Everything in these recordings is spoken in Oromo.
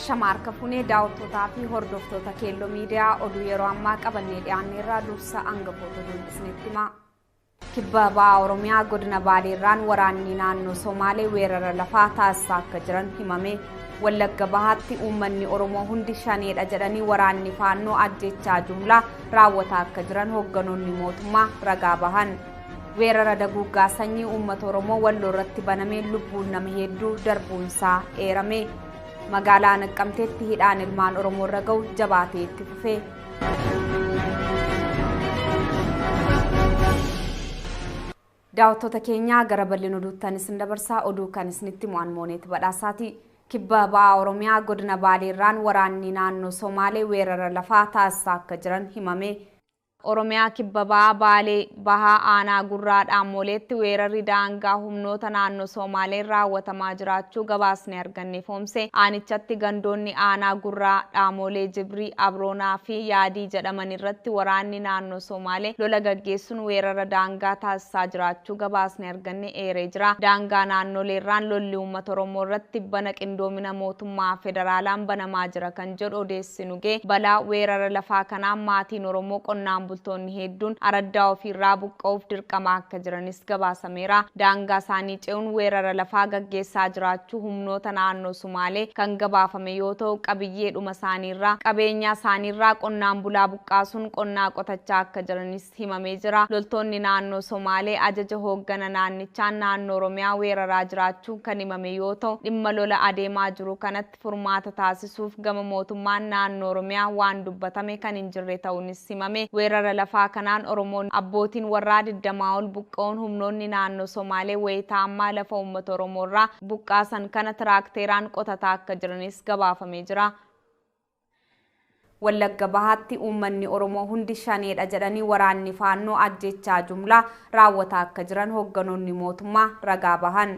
Ashama harka fuunee daawwattootaa fi hordoftoota Keelloo Miidiyaa oduu yeroo ammaa qabannee dhiyaanneerraa dursa hangafoota dubbisnetti hima. Kibba Bahaa Oromiyaa godina Baaleerraan waraanni naannoo Somaalee weerara lafaa taasisaa akka jiran himame. Wallagga Bahaatti uummanni Oromoo hundi shaneedha jedhanii waraanni faannoo ajjechaa jumlaa raawwataa akka jiran hoogganoonni mootummaa ragaa bahan. Weerara daguuggaa sanyii uummata Oromoo Walloo irratti banamee lubbuun nama hedduu darbuunsaa eerame. Magaalaa Naqqamteetti hidhaan ilmaan Oromoo irra gahu jabaatee itti fufe. Daawwattoota keenyaa gara bal'ina oduuttan isin dabarsaa oduu kan isinitti mo'an Mooneet Badhaasaati. Kibba Bahaa Oromiyaa godina Baaleerraan waraanni naannoo Somaalee weerara lafaa taasisaa akka jiran himame. Oromiyaa Kibba Bahaa Baalee Bahaa Aanaa Gurraa Dhaamoleetti weerarri daangaa humnoota naannoo Somaaleen raawwatamaa jiraachuu gabaasni arganne foomse. Aanichatti gandoonni Aanaa Gurraa Dhaamolee Jibrii Abroonaa fi Yaadii jedhaman irratti waraanni naannoo Somaalee lola gaggeessuun weerara daangaa taasisaa jiraachuu gabaasni arganne eeree jira. Daangaa naannoleerraan lolli uummata Oromoo irratti bana qindoomina mootummaa federaalaan banamaa jira kan jedhu odeessinu gee balaa weerara lafaa kanaan maatiin Oromoo qonnaan bultoonni hedduun araddaa ofiirraa buqqa'uuf dirqama akka jiranis gabaasameera. Daangaa isaanii ce'uun weerara lafaa gaggeessaa jiraachuu humnoota naannoo Sumaalee kan gabaafame yoo ta'u qabiyyeedhuma isaaniirraa qabeenya isaaniirraa qonnaan bulaa buqqaasuun qonnaa qotachaa akka jiranis himamee jira. Loltoonni naannoo Somaalee ajaja hooggana naannichaan naannoo Oromiyaa weeraraa jiraachuu kan himame yoo ta'u dhimma lola adeemaa jiru kanatti furmaata taasisuuf gama mootummaan naannoo Oromiyaa waan dubbatame kan hin jirre ta'uunis himame. Weerara lafaa kanaan Oromoon abbootiin warraa 20 ol buqqa'uun humnoonni naannoo Somaalee wayitaa ammaa lafa uummata Oromoorraa buqqaasan kana tiraakteeraan qotataa akka jiranis gabaafamee jira. Wallagga Bahaatti uummanni Oromoo hundi shaneedha jedhanii waraanni faannoo ajjechaa jumlaa raawwataa akka jiran hoogganoonni mootummaa ragaa bahan.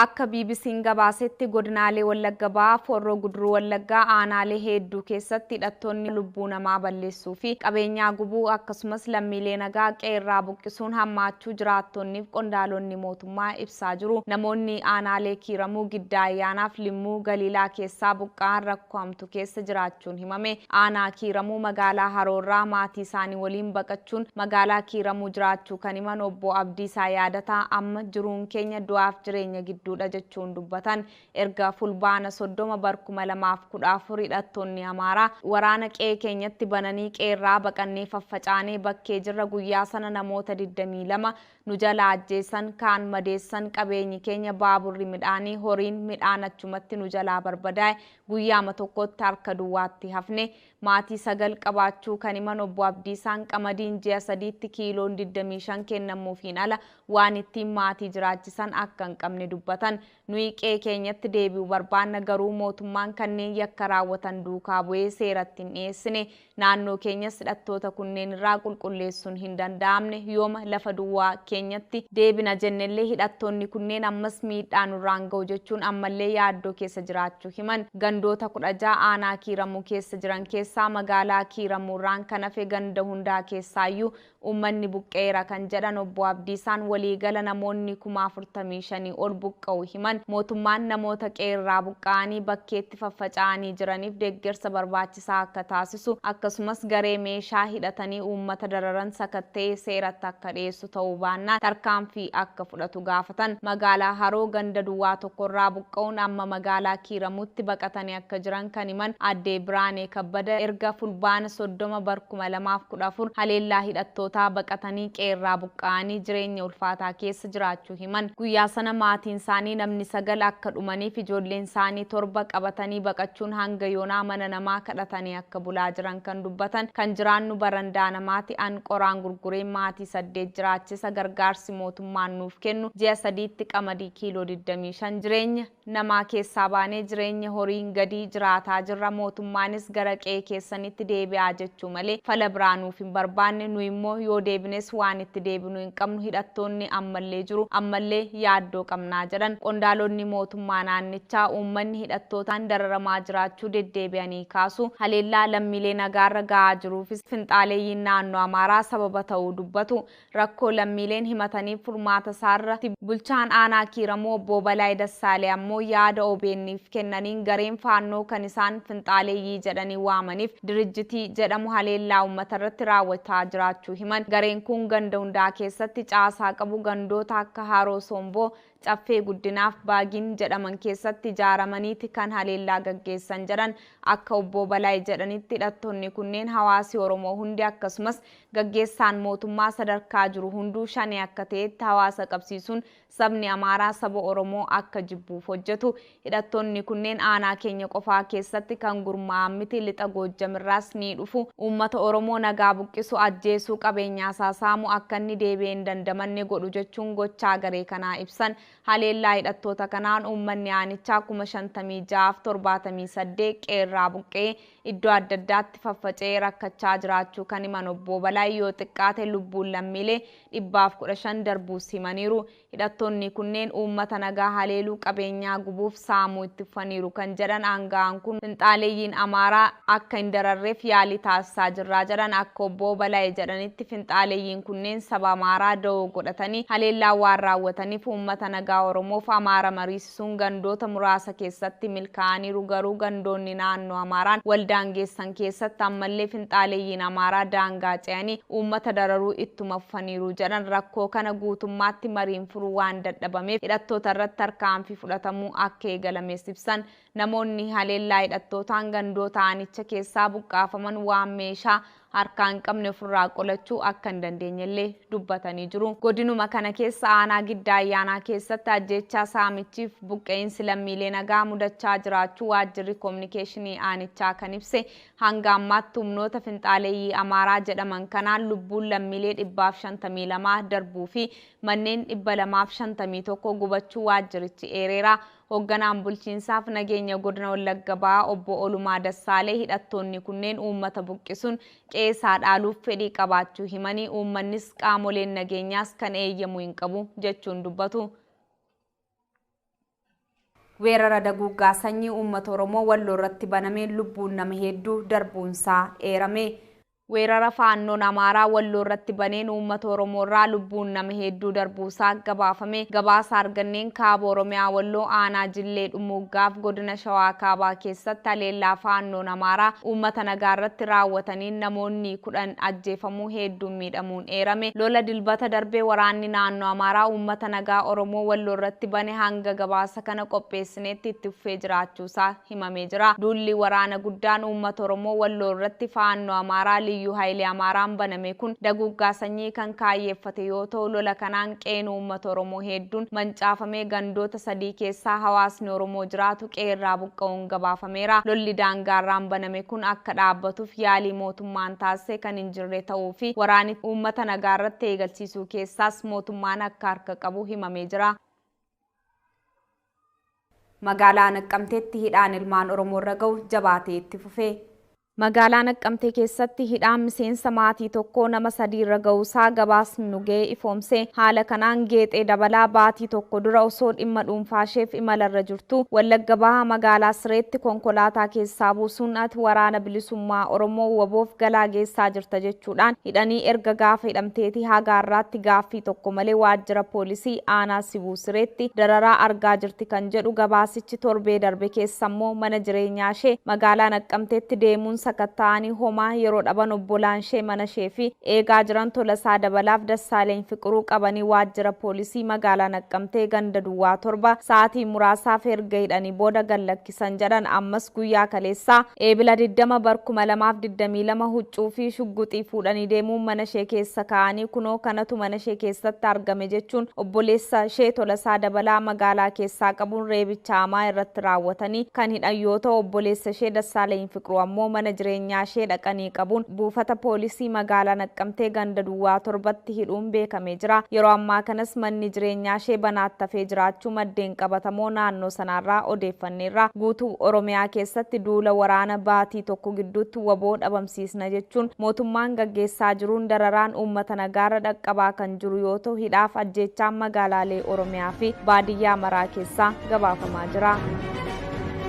Akka BBC'n gabaasetti godinaalee Wallagga Bahaa Forroo Guduruu Wallaggaa aanaalee hedduu keessatti hidhattoonni lubbuu namaa balleessuu fi qabeenyaa gubuu akkasumas lammiilee nagaa qeerraa buqqisuun hammaachuu jiraattonniif qondaalonni mootummaa ibsaa jiru. Namoonni aanaalee Kiiramuu, Giddaa Ayyaanaaf Limmuu Galiilaa keessaa buqqa'an rakkoo hamtu keessa jiraachuun himame. Aanaa Kiiramuu magaalaa Haroorraa maatii isaanii waliin baqachuun magaalaa Kiiramuu jiraachuu kan himan obbo Abdiisaa Yaadataa amma jiruun keenya du'aaf jireenya gidduudha jechuun dubbatan. Erga fulbaana 30 bara 2014 hidhattoonni Amaaraa waraana qe'ee keenyatti bananii qeerraa baqannee faffacaanee bakkee jirra guyyaa sana namoota 22 nu jala ajjeesan kaan madeessan qabeenyi keenya baaburri midhaanii horiin midhaan achumatti nu jalaa barbadaa'e guyyaama tokkotti harka duwwaatti hafne. Maatii 9 qabaachuu kan himan obbo Abdiisaan qamadiin ji'a 3tti kiiloon 25 kennamuufiin ala waan ittiin maatii jiraachisan akka hin qabne dubbatan. Nuyi qe'ee keenyatti deebi'uu barbaanna garuu mootummaan kanneen yakka raawwatan duukaa bu'ee seeratti hin dhiyeessine. Naannoo keenyas hidhattoota kunneen irraa qulqulleessuun hin danda'amne yooma lafa duwwaa keenyatti deebina jennellee hidhattoonni kunneen ammas miidhaa nurraan ga'u jechuun ammallee yaaddoo keessa jiraachuu himan. Gandoota 16 aanaa Kiiramuu keessa jiran keessaa magaalaa Kiiramuurraan kan hafe ganda hundaa keessaayyuu uummanni buqqeera kan jedhan obbo Abdiisaan waliigala namoonni 45,000 ol buqqa'u himan. Mootummaan namoota qeerraa buqqa'anii bakkeetti faffaca'anii jiraniif deeggarsa barbaachisaa akka taasisu akkasumas garee meeshaa hidhatanii uummata dararan sakatta'ee seeratti akka dhiyeessu ta'uu baannaan tarkaanfii akka fudhatu gaafatan. Magaalaa Haroo ganda duwwaa tokkorraa buqqa'uun amma magaalaa Kiiramuutti baqatanii akka jiran kan himan addee Biraanee Kabbada erga fulbaana 30 bara 2014 haleellaa hidhattootaa baqatanii qeerraa buqqa'anii jireenya ulfaataa keessa jiraachuu himan. Guyyaa sana maatiin isaanii namni 9 akka dhumaniif ijoolleen isaanii 7 qabatanii baqachuun hanga yoonaa mana namaa kadhatanii akka bulaa jiran kan dubbatan. Kan jiraannu barandaa namaati an qoraan gurguree maatii 8 jiraachisa gargaarsi mootummaan nuuf kennu ji'a 3tti qamadii kiiloo 25 jireenya namaa keessaa baanee jireenya horiin gadii jiraataa jirra. Mootummaanis gara qe'ee keessanitti deebi'aa jechuu malee fala biraa nuuf hin barbaanne. Nu immoo yoo deebines waan itti deebinu hin qabnu hidhattoonni ammallee jiru ammallee yaaddoo qabnaa jedhan. Qondaalonni mootummaa naannichaa uummanni hidhattootaan dararamaa jiraachuu deddeebi'anii kaasu. Haleellaa lammiilee nagaarra gahaa jiruufis finxaaleeyyiin naannoo Amaaraa sababa ta'uu dubbatu. Rakkoo lammiileen himatanii furmaata isaarratti bulchaan aanaa Kiiramuu obbo Balaa Dassaalee ammoo ammoo yaada OBN'if kennaniin gareen Faannoo kan isaan finxaaleeyyii jedhanii waamaniif dirijjitii jedhamu haleellaa uummata irratti raawwataa jiraachuu himan. Gareen kun ganda hundaa keessatti caasaa qabu gandoota akka Haroo Somboo, Caffee Guddinaaf Baagiin jedhaman keessatti ijaaramaniiti kan haleellaa gaggeessan jedhan. Akka obbo Balaay jedhanitti hidhattoonni kunneen hawaasi Oromoo hundi akkasumas gaggeessaan mootummaa sadarkaa jiru hunduu shanee akka ta'etti hawaasa qabsiisuun sabni Amaaraa saba Oromoo akka jibbuuf hojjetu. Hidhattoonni kunneen aanaa keenya qofaa keessatti kan gurmaa'an miti, lixa Goojjamirraas ni dhufu. Uummata Oromoo nagaa buqqisu, ajjeesuu, qabeenyaa isaa saamu, akka inni deebi'ee hin dandamanne godhu jechuun gochaa garee kanaa ibsan. Haleellaa hidhattoota kanaan uummanni aanichaa 56,078 qeerraa buqqee iddoo adda addaatti faffaca'ee rakkachaa jiraachuu kan himan obbo Balaay yoo xiqqaate lubbuun lammiilee 115 darbuus himaniiru. Hidhattoonni kunneen uummata nagaa haleeluu, qabeenyaa gubuuf saamuu itti fufaniiru kan jedhan aanga'aan kun finxaaleeyyiin Amaaraa akka hin dararreef yaalii taasisaa jirraa jedhan. Akka obbo Balaay jedhanitti finxaaleeyyiin kunneen saba Amaaraa da'oo godhatanii haleellaa waan raawwataniif uummata nagaa Oromoof Amaara mariisisuun gandoota muraasa keessatti milkaa'aniiru. Garuu gandoonni naannoo Amaaraan wal daangeessan keessatti ammallee finxaaleeyyiin Amaaraa daangaa ce'anii uummata dararuu ittuma fufaniiru jedhan. Rakkoo kana guutummaatti mariin furuu waan dadhabameef hidhattoota irratti tarkaanfii fudhatamuu akka eegalames ibsan. Namoonni haleellaa hidhattootaan gandoota aanicha keessaa buqqaafaman waan meeshaa harkaa hin qabne ofirraa qolachuu akka hin dandeenyellee dubbatanii jiru. Godinuma kana keessa aanaa Giddaa Ayyaanaa keessatti ajjeechaa, saamichiif buqqa'insi lammiilee nagaa mudachaa jiraachuu waajjirri koominikeeshinii aanichaa kan ibse. Hanga ammaatti humnoota finxaaleeyyii Amaaraa jedhaman kanaan lubbuun lammiilee 152 darbuu fi manneen 251 gubachuu waajjirichi eereera. Hoogganaan bulchiinsaaf nageenya godina Wallagga Bahaa obbo Olumaa Dassaalee hidhattoonni kunneen uummata buqqisuun qeesaa dhaaluuf fedhii qabaachuu himanii uummannis qaamoleen nageenyaas kan eeyyamu hin qabu jechuun dubbatu. Weerara daguuggaa sanyii uummata Oromoo Walloo irratti banameen lubbuun nama hedduu darbuunsaa eerame. Weerara Faannoon Amaaraa Walloo irratti baneen uummata Oromoo irraa lubbuun nama hedduu darbuusaa gabaafame. Gabaasa arganneen kaaba Oromiyaa Walloo aanaa Jillee Dhummuuggaaf godina Shawaa Kaabaa keessatti haleellaa Faannoon Amaaraa uummata nagaa irratti raawwataniin namoonni 10 ajjeefamuu, hedduun miidhamuun eerame. Lola Dilbata darbee waraanni naannoo Amaaraa uummata nagaa Oromoo Walloo irratti bane hanga gabaasa kana qopheessinetti itti fufee jiraachuusaa himamee jira. Duulli waraana guddaan uummata Oromoo Walloo irratti Faannoo Amaaraa Liyyuu Hayilee Amaaraan baname kun daguuggaa sanyii kan kaayyeeffate yoo ta'u, lola kanaan qeen uummata Oromoo hedduun mancaafamee gandoota 3 keessaa hawaasni Oromoo jiraatu qeerraa buqqa'uun gabaafameera. Lolli daangaarraan baname kun akka dhaabbatuuf yaalii mootummaan taasise kan hin jirre ta'uu fi waraanni uummata nagaa irratti eegalchiisuu keessaas mootummaan akka harka qabu himamee jira. Magaalaa Naqqamteetti hidhaan ilmaan Oromoo irra ga'u jabaatee itti fufe. Magaalaa Naqqamtee keessatti hidhaan miseensa maatii tokkoo nama 3 irra ga'uusaa gabaasni nu ga'e ifoomse. Haala kanaan Geexee Dabalaa baatii tokko dura osoo dhimma dhuunfaa isheef imalarra jirtu Wallagga Bahaa magaalaa Sireetti konkolaataa keessaa buusuun ati waraana bilisummaa Oromoo WBOf galaa geessaa jirta jechuudhaan hidhanii erga gaafa hidhamteetii haga har'aatti gaaffii tokko malee waajjira poolisii aanaa Sibuu Sireetti dararaa argaa jirti kan jedhu gabaasichi, torbee darbe keessa immoo mana jireenyaa ishee magaalaa Naqqamteetti deemuun sakatta'anii homaa yeroo dhaban obbolaan ishee mana ishee fi eegaa jiran Tolasaa Dabalaaf Dassaaleny Fiqiruu qabanii waajjira poolisii magaalaa Naqqamtee ganda duwwaa 7 sa'aatii muraasaaf erga hidhanii booda gad lakkisan jedhan. Ammas guyyaa kaleessaa Eebila 20 bar 2022 huccuu fi shugguxii fuudhanii deemuun mana ishee keessa kaa'anii kunoo kanatu mana ishee keessatti argame jechuun obboleessa ishee Tolasaa Dabalaa magaalaa keessaa qabuun reebicha hamaa irratti raawwatanii kan hidhan yoo ta'u, obboleessa ishee Dassaaleny Fiqiruu ammoo mana jireenyaa ishee dhaqanii qabuun buufata poolisii magaalaa Naqqamtee ganda duwwaa 7tti hidhuun beekamee jira. Yeroo ammaa kanas manni jireenyaa ishee banaatti hafee jiraachuu maddeen qabatamoo naannoo sanaarraa odeeffanneerra. Guutuu Oromiyaa keessatti duula waraana baatii tokko gidduutti WBO dhabamsiisna jechuun mootummaan gaggeessaa jiruun dararaan uummata nagaarra dhaqqabaa kan jiru yoo ta'u, hidhaaf ajjeechaan magaalaalee Oromiyaa fi baadiyyaa maraa keessaa gabaafamaa jira.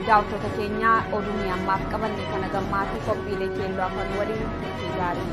Daawwattoota keenya, oduu ammaaf qabanne kana gammaatii qophiilee keelloo afaan waliin turtii gaarii.